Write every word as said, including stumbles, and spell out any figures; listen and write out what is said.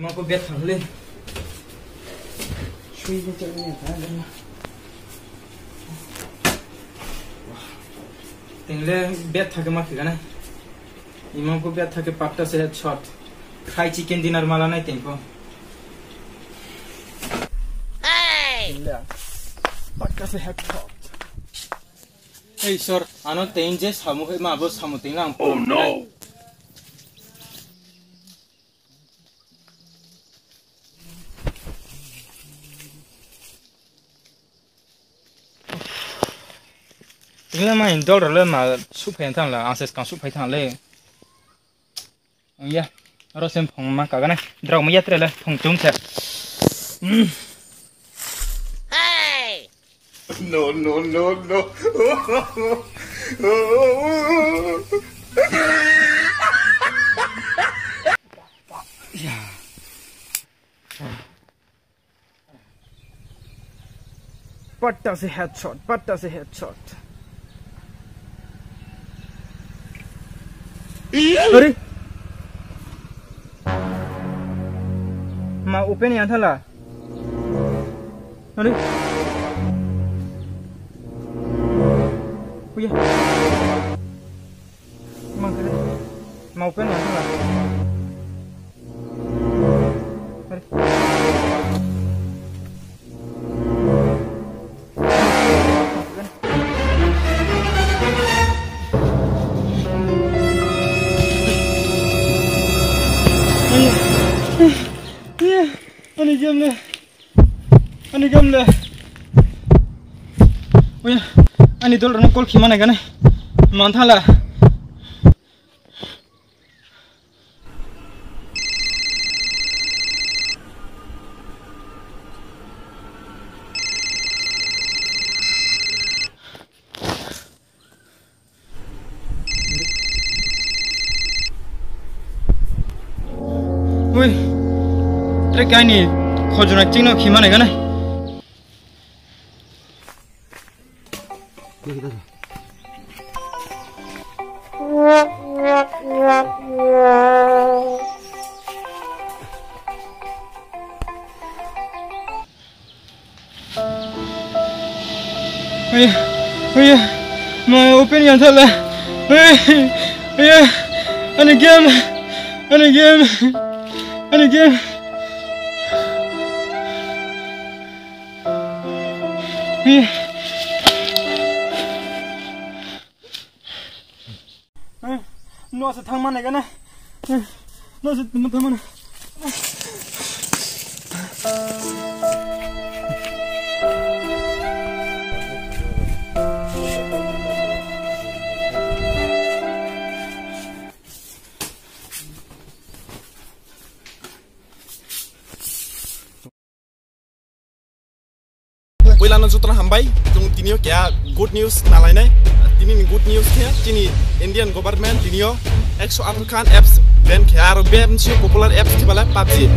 Ima pho betha le. Sui ni chak ni ta le. Teng le betha khe ma khe ganai. Ima pho betha khe patta se headshot. Khai chicken dinner ma la nai teng pho. Teng le. Patta se headshot. Ei sor, ano teng je samu hai ma bo samu teng lang. Oh no! Tini le ma indol rao le ma suhphai thanng la, ang se skang suhphai thanng le. Ang ya, aro se phung ma kaganai. Drao ma ya tre le, phung chung se. Hmm. No, no, no, no. Ya. Patta se headshot, patta se headshot. Are? Ma open ya thala. Are? Uya. Mang khe. Mau pen mang khe. Are. Ani game le. Ani game le. Oya, ani dol rao no call khe ma nai ganai. Manthala. Ui, tre kaini khojona ching no khe ma nai ganai. Oya, oya, ma open yang thala. Oya, oya, ani game, ani game, ani game. Oya. No se thang ma nai ganai. No se thang ma nai. Poila no joto no hambai, chung tini yo keha good news nalainai. Tini ni good news khe chini Indian government tini yo ekso atharo khan apps ban khe, aro bebsi yo popular apps khe bale PUBG.